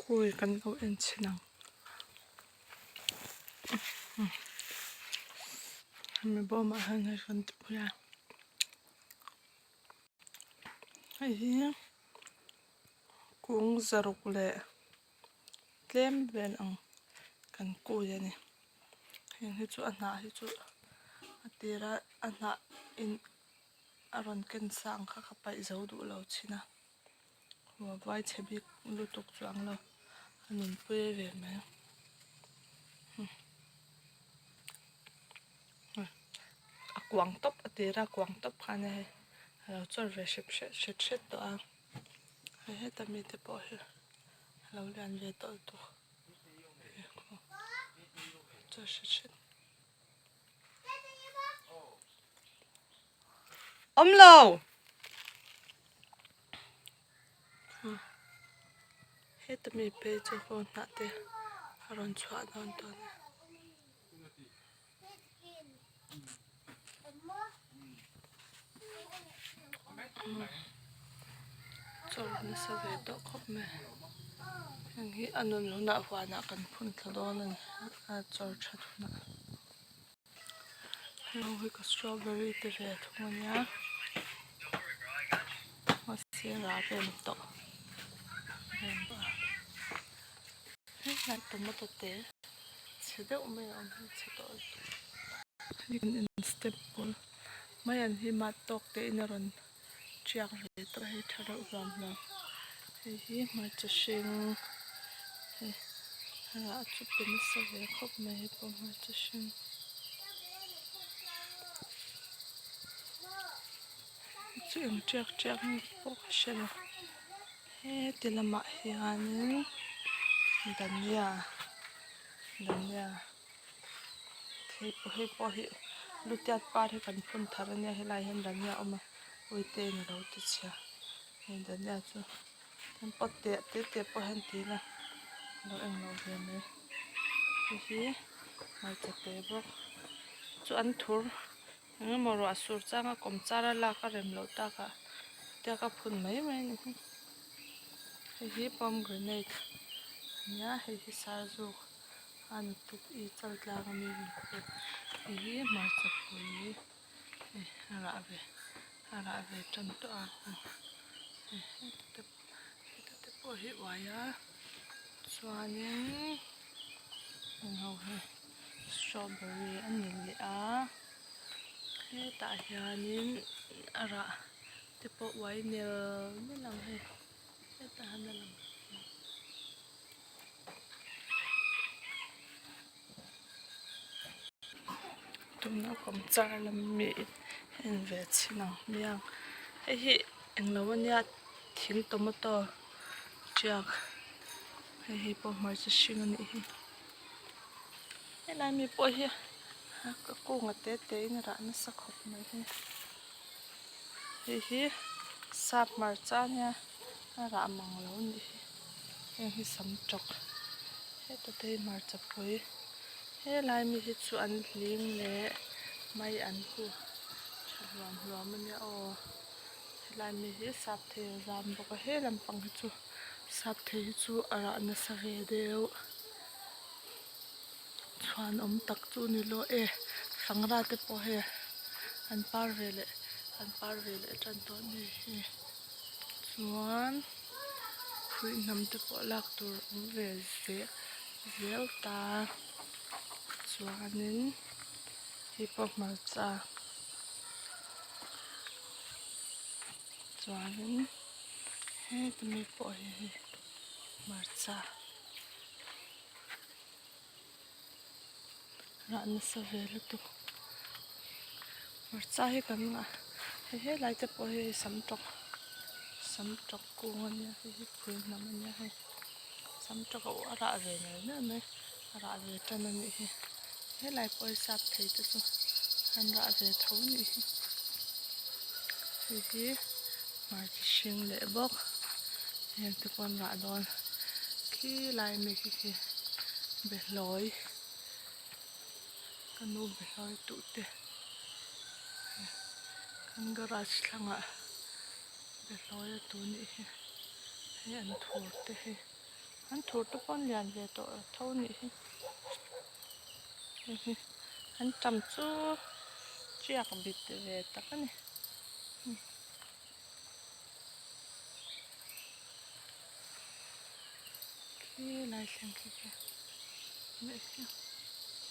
Kui kan lo en chhin ang hemi bawmah hian hei kan ti pui a hei hi kung zaruk leh tlem vel ang kan kui a ni heng hi chu a hnah hi chu a tira a hnah in a rawn ken sa ang kha ka paih zo duh lo thin a. Aw vai chhe bik lutuk chuang lo a nunpui ve mai a kuang tawp a tir a kuang tawp khan a hei a lo chawr ve hrep hret hret hret tawh a hei heta mite pawh hi a lo lian ve tawh lutuk chawr hret hret. Awm lo. Heta mi phei chu haw hnah te a rawn chhuah dawn tawh a ni. Chaw nasa ve tawh khawp mai. Heng hi a nun hunah huanah kan phun thla dawn a ni a chawr that hunah. Hei hi ka strawberry te ve thung a nia a sirah rem tawh rem tawh a helai tomato te chhe deuh mai a awm hi chhe tawh lutuk hei kan in step bul mai an hi mat tawk te in a rawn tiak ve tawh a hei tha reuh hlawm hlawm hei hi hmarcha hring hei a rah chu pe nasa ve khawp mai hei pawh hmarcha hring chu eng tiak tiak nge pawh ka hre lo heti lamah hianin dhania dhania. Hei pawh hei pawh hi lutiat par hi kan phun thar ania helai hian dhania a awm a uite in alo ti chhia hei dhania chu an pot te te te pawh hian ti ila alo englo ve mai hei hi hmarcha te bawk chu an thur eng emaw ruah sur changa kawm char a lak a rem loh takah tiak a phun mai mai a ni hi hei hi pomegranate ania hei hi sarzuk. A nutuk i chal tlang a mi hei hi hmarcha pui hei a rah ve a rah ve tan tawh a hei heta heta te pawh hi uai a chuanin heng ho hi strawberry a ni leh a hetah hianin a rah te pawh uai nel nel ang hei hetah hian a lang. Tuna kawm char lam mi en ve chhin ang hmiang hei hi englo ania thing tomato tiak hei hi pawh hmarcha hring anih hi helai mi pawh hi a kung a te te in a rah nasa khawp mai hi hei hi sap hmarcha ania a rah mang lo anih hi. Heng hi sam tawk heta te hi hmarcha pui helai mi hi chu an hling leh mai an hu tha hluam hluam a nia aw helai mi hi sap thei a zam bawk a he lampang hi chu sap thei hi chu a rah nasa ve deuh chhuan awm tak chu a ni lo e sangra te pawh hei an par ve leh an par ve leh tan tawh a ni hi chuan khuih hnam te pawh lak tur a awm ve zel zel ta chuanin hei pawh hmarcha chuanin heti mi pawh hi hei hmarcha. Rah nasa ve lutuk hmarcha hi kan ngah hei helai te pawh hi sam tawk sam tawk kung a nia hei hi phui hnam a nia hei sam tawk a a rah ve nel nel mai a rah ve tan a nih hi helai pawh hi sap thei te chu an rah ve tho a nih hi hei hi hmarcha hring leh bawk heng te pawh an rah dawn khilai mi khi khi behlawi ka nu behlawi tuh te kan garage thlangah behlawi a tu nih hi hei an thur te hi. An thur te pawh an lian ve tawh tho a nih hi heihi antam chu tiak bit ve tak a ni. Khi lai thleng khi khi leh hi.